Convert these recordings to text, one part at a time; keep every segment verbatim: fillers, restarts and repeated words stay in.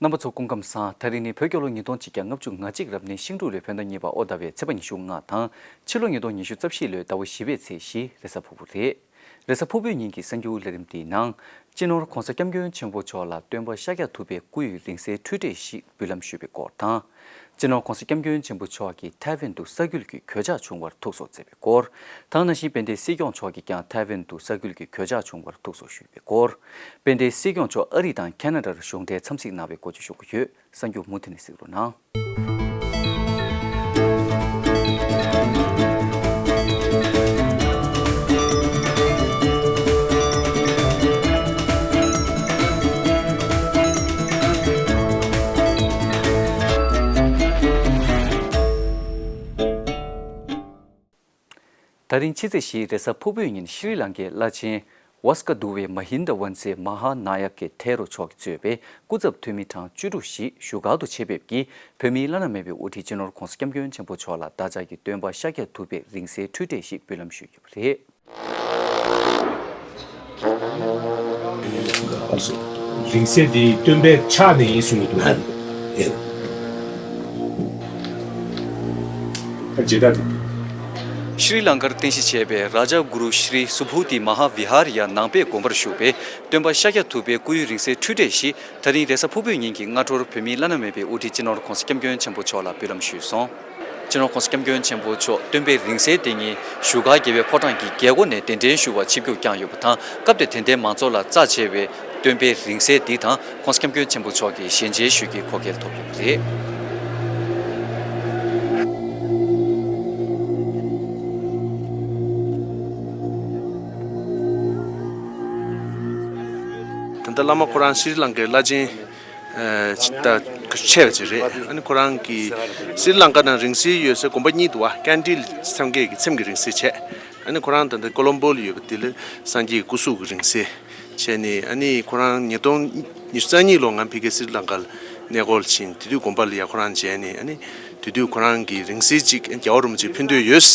རྣམ་པ་ཚོ་སྐུ་ཁམས་བཟང་། ད་རིང་ནི་བོད་རྒྱལ་ལོ་ཉིས་སྟོང་ཆིག་བརྒྱ་ལྔ་བཅུ་ང་གཅིག་རབ་གནས་ཤིང་འབྲུག་ལོའི་བོད་ཟླ་གཉིས་པ་དབོ་ཟླ་བའི་ཚེས་པ་ཉི་ཤུ་ལྔ་དང་། ཕྱི་ལོ་ཉིས་སྟོང་ཉི་ཤུ་རྩ་བཞི་ལོའི་ཟླ་བ་བཞི་པའི་ཚེས་བཞི། རེས་གཟའ་ཕུར་བུ་རེད། རེས་གཟའ་ཕུར་བུའི་ཉིན་གྱི་གསར་འགྱུར་ལས་རིམ་འདིའི་ནང་། སྤྱི་ནོར་༧གོང་ས་༧སྐྱབས་མགོན་ཆེན་པོ་མཆོག་ལ་སྟོན་པ་ཤཱཀྱ་ཐུབ་པའི་སྐུ་ཡི་རིང་བསྲེལ་འཕྲུལ་འགྲེལ་ཞིག་འབུལ་ལམ་ཞུས་པའི་སྐོར་དང་། སྤྱི་ནོར་༧གོང་ས་༧སྐྱབས་མགོན་ཆེན་པོ་མཆོག་གིས་ཐའེ་ཝན་དུ་ས་འགུལ་གྱི་གོད་ཆག་བྱུང་བར་ཐུགས་གསོ་མཛད་པའི་སྐོར། དེ་ནང་བཞིན་དཔལ་ལྡན་སྲིད་སྐྱོང་མཆོག་གིས་ཀྱང་ཐའེ་ཝན་དུ་ས་འགུལ་གྱི་གོད་ཆག་བྱུང་བར་ཐུགས་གསོ་ཞུས་པའི་སྐོར། དཔལ་ལྡན་སྲིད་སྐྱོང་མཆོག་ཨ་རི་དང་ཁེ་ན་ཌར་གཞུང་འབྲེལ་འཚམས་གཟིགས་གནང་བའི་སྐོར་བཅས་ཞུ་གི་ཡོད། གསར་འགྱུར་མུ་མཐུད་ནས་གཟིགས་རོགས་གནང་། ད་རིང་ཕྱི་ཚེས་བཞི་རེས་གཟའ་ཕུར་བུའི་ཉིན་ཤྲི་ལང་ཀའི་བླ་ཆེན་ཝཱ་སྐ་དུ་བེ་མ་ཧིན་དཱ་ཝན་ཛེ་མ་ཧཱ་ན་ཡག་གི་ཐེ་རོ་མཆོག་གིས་གཙོས་པའི་སྐུ་ཚབ་འཐུས་མི་གྲངས་བཅུ་དྲུག་ཞིག་བཞུགས་སྒར་དུ་ཆེད་ཕེབས་ཀྱིས་བོད་མིའི་བླ་ན་མེད་པའི་དབུ་ཁྲིད་སྤྱི་ནོར་༧གོང་ས་༧སྐྱབས་མགོན་ཆེན་པོ་མཆོག་ལ་བདག་ཅག་གི་སྟོན་པ་ཤཱཀྱ་ཐུབ་པའི་རིང་བསྲེལ་འཕྲུལ་འགྲེལ་ཞིག་འབུལ་ལམ་ཞུས་ཡོད་པ་རེད། རིང་བསྲེལ་འདི་སྟོན་པའི་ཕྱག་ནས་ཡིན་གསུང་གི་འདུག་ཨ་ནི། ཡིན། ད་ཇི་ལྟར་འདུག་ཤྲི་ལང་ཀར་རྟེན་གཞི་བྱས་པའི་རཱ་ཇ་གུ་རུ་ཤྲི་སུ་བྷུ་ཏི་མ་ཧཱ་བི་ཧཱར་ཡ་ནང་པའི་དགོན་པར་བཞུགས་པའི་སྟོན་པ་ཤཱཀྱ་ཐུབ་པའི་སྐུའི་རིང་བསྲེལ་འཕྲུལ་འགྲེལ་ཞིག་ད་རིང་རེས་གཟའ་ཕུར་བུའི་ཉིན་གྱི་སྔ་དྲོར་བོད་མིའི་བླ་ན་མེད་པའི་དབུ་ཁྲིད་སྤྱི་ནོར་༧གོང་ས་༧སྐྱབས་མགོན་ཆེན་པོ་མཆོག་ལ་འབུལ་ལམ་ཞུས་སོང་། སྤྱི་ནོར་༧གོང་ས་༧སྐྱབས་མགོན་ཆེན་པོ་མཆོག་སྟོན་པའི་རིང་བསྲེལ་དེ་ཉིད་བཞུགས་སྒར་རྒྱལ་བའི་ཕོ་བྲང་གི་རྒྱལ་སྒོ་ནས་གདན་འདྲེན་ཞུ་བར་ཆིབས་བསྒྱུར་བསྐྱངས་ཡོད་པ་དང་། སྐབས་དེར་དད་ལྡན་མང་ཚོགས་ལ་རྩ་ཆེ་བའི་སྟོན་པའི་རིང་བསྲེལ་འདི་དང་༧གོང་ས་༧སྐྱབས་མགོན་ཆེན་པོ་མཆོག་གི་ཞལ་མཇལ་ཞུ་རྒྱུའི་གོ་སྐལ་ཐོབ་ཡོད་པ་རེད། ད་ལྟ་བླ་མ་ཁོ་རང་ཤྲི་ལང་ཀའི་བླ་ཆེན་ཨ་ད་ཆེ་བ་ཅིག་རེད། ཨ་ནི་ཁོ་རང་གིས་སི་རི་ལང་ཀ་ནང་རིང་བསྲེལ་ཡོད་སའི་དགོན་པ་གཉིས་འདུག་བ། ཀན་ཌི་ལི་སངས་རྒྱས་ཀྱི་ཚེམས་ཀྱི་རིང་བསྲེལ་བྱས། ཨ་ནི་ཁོ་རང་ད་ལྟ་ཀོ་ལོམ་པོ་ལ་ཡོད་པ་དེ་ལ་སངས་རྒྱས་ཀྱི་སྐུ་གཟུགས་ཀྱི་རིང་བསྲེལ་བྱས་ནས། ཨ་ནི་ཁོ་རང་ཉིས་སྟོང་ཉི་ཤུ་རྩ་གཉིས་ལོ་ང་ཕ་གིར་སི་རི་ལང་ཀ་ལ་གནས་སྐོར་ཕྱིན། དེ་དུས་དགོན་པ་ལ་ཡ་ཁོ་རང་མཇལ་ནས། ཨ་ནི་དེ་དུས་ཁོ་རང་གིས་རིང་བསྲེལ་གཅིག་རྒྱལ་བ་རིན་པོ་ཆེ་ཕུལ་འདོད་ཡོད།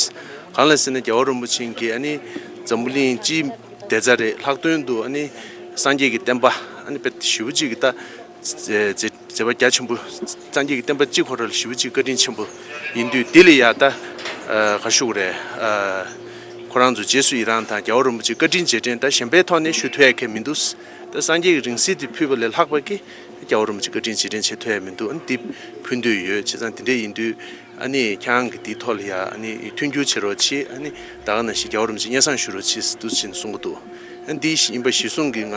གང་ལ་ཟེར་ན་རྒྱལ་བ་རིན་པོ་ཆེ་གིས་ཨ་ནི་འཛམ་བུ་གླིང་སྤྱིའི་བདེ་རྩ་རེད། ལྷག་དོན་དུ་ཨ་ནི་སངས་རྒྱས་ཀྱི་བསྟན་པ་ཨ་ནི་དཔེ་ཞེ་པོ་ཅིག་གི་ད་མཛད་མཛད་པ་རྒྱ་ཆེན་པོ། སངས་རྒྱས་ཀྱི་བསྟན་པ་སྤྱི་ཁོ་ར་ལ་ཞེ་པོ་ཅིག་བཀའ་དྲིན་ཆེན་པོ་ཡིན་དུས། དེ་ལ་ཡ་ད་ཨ་ག་ཞུ་དགོས་རེད། ཨ་ཁོ་རང་ཚོ་རྗེས་སུ་ཡི་རང་དང་རྒྱལ་བ་རིན་པོ་ཆེ་བཀའ་དྲིན་རྗེས་དྲན་ད་གཞན་པའི་ཐོག་ནས་ཞུ་ཐུབ་ཡ་གང་ཡང་མི་འདུག་ད་སངས་རྒྱས་ཀྱི་རིང་བསྲེལ་དེ་ཕུལ་བ་ལས་ལྷག་པ་གི་རྒྱལ་བ་རིན་པོ་ཆེ་བཀའ་དྲིན་རྗེས་དྲན་བྱེད་ཐུབ་ཡ་མི་འདུག་ཨ་ནི་འདི་ཕུལ་འདོད་ཡོད། བྱས་ཙང་དེ་འདྲ་ཡིན་དུས། ཨ་ནི་ཁྱེད་རང་གིས་འདིའི་ཐོག་ལ་ཡ་ཨ་ནི་མཐུན་འགྱུར་བྱེད་རོགས་གྱིས། ཨ་ནི་ད་ག་ནང་བཞིན་རྒྱལ་བ་རིན་པོ་ཆེ་སྙན་སེང་ཞུ་རོགས་གྱིས་འདུག་ཅེས་གསུང་གི་འདུག་ཨ་ནི་འདི་ཡིན་པ་གཞིར་བཟུང་གིས་ང་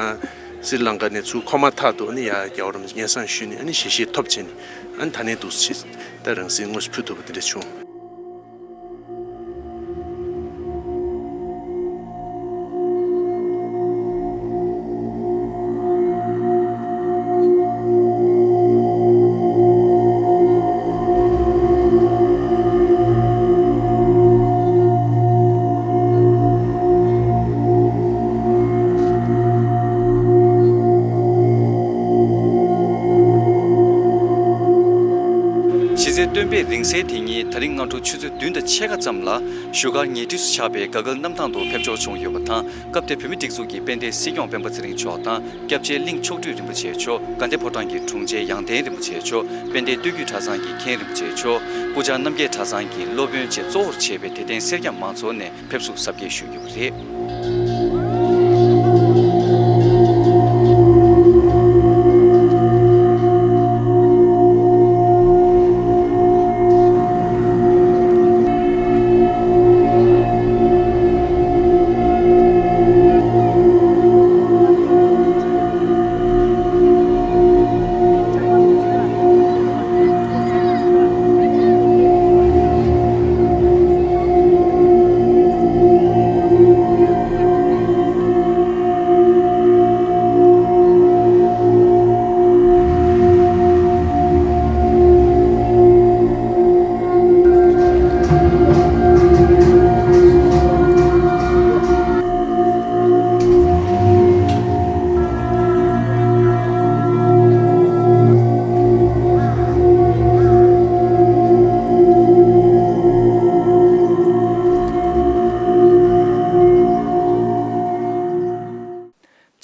སི་རི་ལང་ཀ་ནས་ཚུར་འཁོར་མ་ཐག་ཏུ་ཨ་ནི་ཡ་རྒྱལ་བ་རིན་པོ་ཆེ་སྙན་སེང་ཞུས་ནས། ཨ་ནི་ཞལ་བཞེས་ཐོབ་བྱས་ནས། ཨ་ནི་ད་ནས་འདུག་ཅེས་ད་རིང་བསྲེལ་དངོས་སུ་ཕུལ་ཐུབ་པ་དེ་འདྲ་བྱུང་། གཞི་རྩའི་སྟོན་པའི་རིང་བསྲེལ་དེ་ཉིད་ད་རིང་སྔ་དྲོ་ཆུ་ཚོད་བདུན་དང་ཕྱེད་ཀ་ཙམ་ལ་བཞུགས་སྒར་ཉེ་འཁྲིས་སུ་ཆགས་པའི་ག་གལ་གནམ་ཐང་དུ་ཕེབས་འབྱོར་བྱུང་ཡོད་པ་དང་། སྐབས་དེར་བོད་མིའི་སྒྲིག་འཛུགས་ཀྱི་དཔལ་ལྡན་སྲིད་སྐྱོང་སྤེན་པ་ཚེ་རིང་མཆོག་དང་། སྐྱབས་རྗེ་གླིང་མཆོག་སྤྲུལ་རིན་པོ་ཆེ་མཆོག་དགའ་ལྡན་ཕོ་བྲང་གི་དྲུང་ཆེ་ཡང་སྟེང་རིན་པོ་ཆེ་མཆོག་དཔལ་ལྡན་སྟོད་བརྒྱུད་གྲྭ་ཚང་གི་མཁན་རིན་པོ་ཆེ་མཆོག་སྐུ་བཅར་རྣམ་རྒྱལ་གྲྭ་ཚང་གི་སློབ་དཔོན་བཅས་གཙོ་བོར་བྱས་པའི་དད་ལྡན་སེར་སྐྱ་མང་ཚོགས་ནས་ཕེབས་བསུ་གཟབ་རྒྱས་ཞུས་ཡོད་པ་རེད།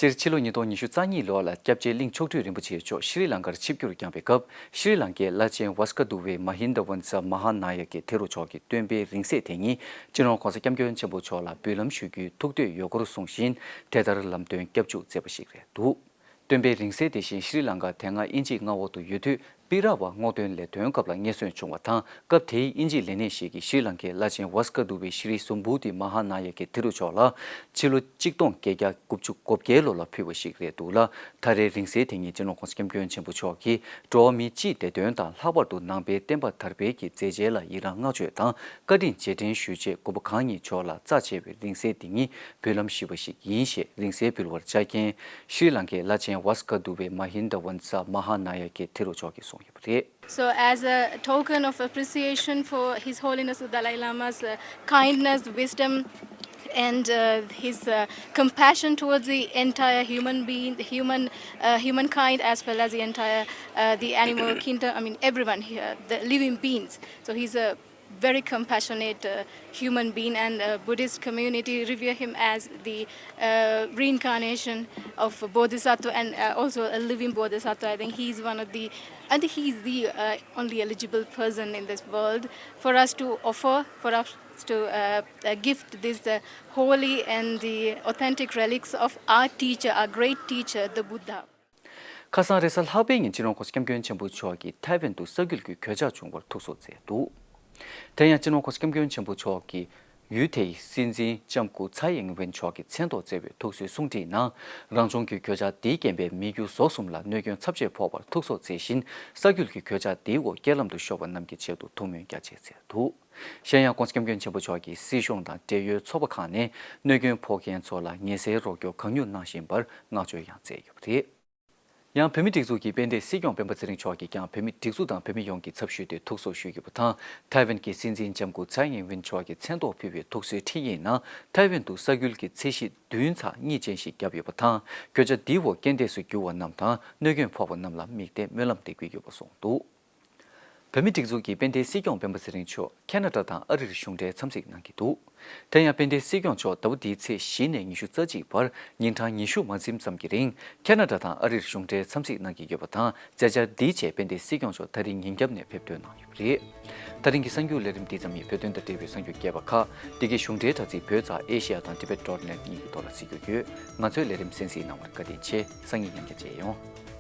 སྤྱིར་ཕྱི་ལོ་ཉིས་སྟོང་ཉི་ཤུ་རྩ་གཉིས་ལོ་ལ་སྐྱབས་རྗེ་གླིང་མཆོག་སྤྲུལ་རིན་པོ་ཆེ་མཆོག་ཤྲི་ལང་ཀར་ཆིབས་བསྒྱུར་བསྐྱངས་པའི་སྐབས། ཤྲི་ལང་ཀའི་བླ་ཆེན་ཝཱ་སྐ་དུ་བེ་མ་ཧིན་དཱ་ཝན་ས་མ་ཧཱ་ན་ཡ་ཀའི་ཐེ་རུ་མཆོག་གི་སྟོན་པའི་རིང་བསྲེལ་དེ་ཉིད་སྤྱི་ནོར་༸གོང་ས་༸སྐྱབས་མགོན་ཆེན་པོ་མཆོག་ལ་འབུལ་ལམ་ཞུ་རྒྱུའི་ཐུགས་འདོད་ཡོད་སྐོར་གསུངས་བཞིན། དེ་ལྟར་ལམ་སྟོན་སྐྱབས་འཇུག་མཛད་པ་ཞིག་རེད་འདུག། སྟོན་པའི་རིང་བསྲེལ་དེ་བཞིན་ཤྲི་ལང་ཀ་དེ་སྔ་དབྱིན་ཇིའི་མངའ་འོག་ཏུ་ཡོད་དུས། པི་ར་བ་སྔོག་འདོན་ལས་དོན་སྐབས་ལ་ངན་སོང་བྱུང་བ་དང་། སྐབས་དེའི་དབྱིན་ཇིའི་ལས་སྣེ་ཞིག་གིས་ཤྲི་ལང་ཀའི་བླ་ཆེན་ཝཱ་སྐ་དུ་བེ་ཤྲི་སུམ་བུ་ཏི་མ་ཧཱ་ན་ཡ་ཀའི་ཐེ་རུ་མཆོག་ལ་ཕྱི་ལོ་གཅིག་སྟོང་བརྒྱད་བརྒྱ་དགུ་བཅུ་གོ་བརྒྱད་ལོ་ལ་ཕུལ་བ་ཞིག་རེད་འདུག་ལ། ད་རེས་རིང་བསྲེལ་དེ་ཉིད་སྤྱི་ནོར་༸གོང་ས་༸སྐྱབས་མགོན་ཆེན་པོ་མཆོག་གིས་འགྲོ་བ་མིའི་སྤྱིའི་བདེ་དོན་དང་། ལྷག་པར་དུ་ནང་པའི་བསྟན་པ་དར་སྤེལ་གྱི་མཛད་རྗེས་ལ་ཡི་རངས་བསྔགས་བརྗོད་དང་། བཀའ་དྲིན་རྗེས་དྲན་ཞུ་ཆེད་མགོན་པོ་གང་ཉིད་མཆོག་ལ་རྩ་ཆེ་བའི་རིང་བསྲེལ་འདི་ཉིད་འབུལ་ལམ་ཞུས་པ་ཞིག་ཡིན་ཞེས་རིང་བསྲེལ་འབུལ་བར་བཅར་མཁན་ཤྲི་ལང་ཀའི་བླ་ཆེན་ཝཱ་སྐ་དུ་བེ་མ་ཧིན་དཱ་ཝན་ས་མ་ཧཱ་ན་ཡ་ཀའི་ཐེ་རུ་མཆོག་གིས་གསུངས་ཡོད་པ་རེད། So, as a token of appreciation for His Holiness the Dalai Lama's uh, kindness, wisdom, and uh, his uh, compassion towards the entire human being, human uh, humankind, as well as the entire uh, the animal kingdom. I mean, everyone here, the living beings. So he's a very compassionate uh, human being, and uh, Buddhist community revere him as the uh, reincarnation of a bodhisattva and uh, also a living bodhisattva. I think he's one of the, I think he's the uh, only eligible person in this world for us to offer, for us to uh, uh, gift this uh, holy and the authentic relics of our teacher, our great teacher, the Buddha. ཁ་སང་རེས་གཟའ་ལྷག་པའི་ཉིན་སྤྱི་ནོར་༸གོང་ས་༸སྐྱབས་མགོན་ཆེན་པོ་མཆོག་གིས་ཐའེ་ཝན་དུ་ས་ཁུལ་གྱི་གོད་ཆག་བྱུང་བར་ཐུགས་གསོ་མཛད་འདུག། དེ་ཡང་སྤྱི་ནོར་༸གོང་ས་༸སྐྱབས་མགོན་ཆེན་པོ་མཆོག་གིས་ཡུལ་དེའི་སྲིད་འཛིན་ལྕམ་སྐུ་ཚའེ་ཡིང་ཝེན་མཆོག་གི་མཚན་ཐོག་བསྩལ་བའི་ཐུགས་གསོའི་གསུང་འཕྲིན་ནང་། རང་བྱུང་གི་གོད་ཆག་འདིའི་རྐྱེན་པས་མི་རྒྱུ་ཟོག་གསུམ་ལ་གནོད་སྐྱོན་ཚབས་ཆེ་ཕོག་པར་ཐུགས་གསོ་མཛད་བཞིན། ས་ཁུལ་གྱི་གོད་ཆག་འདིའི་འོག་རྐྱེན་ལམ་དུ་ཤོར་བ་རྣམས་ཀྱི་ཆེད་དུ་ཐུགས་སྨོན་རྒྱ་ཆེ་མཛད་འདུག། གཞན་ཡང་༸གོང་ས་༸སྐྱབས་མགོན་ཆེན་པོ་མཆོག་གིས་སྲིད་གཞུང་དང་འབྲེལ་ཡོད་ཚོགས་པ་ཁག་ནས་གནོད་སྐྱོན་ཕོག་མཁན་ཚོ་ལ་ངལ་སེལ་རོགས་སྐྱོར་གང་མྱུར་གནང་བཞིན་པར་བསྔགས་བརྗོད་ཡང་མཛད་ཡོད་པ་རེད། ཡང་བོད་མིའི་སྒྲིག་འཛུགས་ཀྱི་དཔལ་ལྡན་སྲིད་སྐྱོང་སྤེན་པ་ཚེ་རིང་མཆོག་གིས་ཀྱང་བོད་མིའི་སྒྲིག་འཛུགས་དང་བོད་མི་ཡོངས་ཀྱི་ཚབ་ཞུས་ཏེ་ཐུགས་གསོ་ཞུས་ཡོད་པ་དང་། ཐའེ་ཝན་གྱི་སྲིད་འཛིན་ལྕམ་སྐུ་ཚའེ་ཡིང་ཝེན་མཆོག་གི་མཚན་ཐོག་ཕུལ་བའི་ཐུགས་གསོའི་འཕྲིན་ཡིག་ནང་། ཐའེ་ཝན་དུ་ས་ཁུལ་གྱི་ཚད་གཞི་བདུན་ཚེག་གཉིས་ཅན་ཞིག་བརྒྱབ་ཡོད་པ་དང་། གོད་ཆག་འདིའི་འོག་རྐྱེན་འདས་སུ་གྱུར་བ་རྣམས་དང་། གནོད་སྐྱོན་ཕོག་པ་རྣམས་ལ་དམིགས་ཏེ་སྨོན་ལམ་འདེགས་འབུལ་ཡོད་པ་གསུངས་འདུག། བོད་མིའི་སྒྲིག་འཛུགས་ཀྱི་དཔལ་ལྡན་སྲིད་སྐྱོང་སྤེན་པ་ཚེ་རིང་མཆོག་ཁེ་ན་ཌ་དང་ཨ་རིར་གཞུང་འབྲེལ་འཚམས་གཟིགས་གནང་གི་འདུག། དེ་ཡང་དཔལ་ལྡན་སྲིད་སྐྱོང་མཆོག་ཟླ་བ་འདིའི་ཚེས་བཞི་ནས་ཉི་ཤུ་རྩ་གཅིག་བར་ཉིན་གྲངས་ཉི་ཤུ་མ་ཟིན་ཙམ་གྱི་རིང་ཁེ་ན་ཌ་དང་ཨ་རིར་གཞུང་འབྲེལ་འཚམས་གཟིགས་གནང་གི་ཡོད་པ་དང་། མཛད་འཆར་འདིའི་ཆེད་དཔལ་ལྡན་སྲིད་སྐྱོང་མཆོག་ད་རིང་ཉིན་རྒྱབ་ནས་ཕེབས་ཐོན་གནང་ཡོད་པ་རེད། ད་རིང་གི་གསར་འགྱུར་ལས་རིམ་འདི་ཙམ་ཡིན། བོད་དོན་དང་འབྲེལ་བའི་གསར་འགྱུར་རྒྱས་པ་ཁག་འདི་གའི་གཞུང་འབྲེལ་དྲ་ཚིགས་བོད་ཙ་ཨེ་ཤི་ཡ་དང་ཊི་བེཊ་ཌོཊ་ནེཊ་གཉིས་ཀྱི་ཐོག་ལ་གཟིགས་རྒྱུ་ཡོད། ང་ཚོའི་ལས་རིམ་གསན་གཟིགས་གནང་བར་བཀའ་དྲིན་ཆེ། སང་ཉིན་ཡང་བསྐྱར་མཇལ་ཡོང་།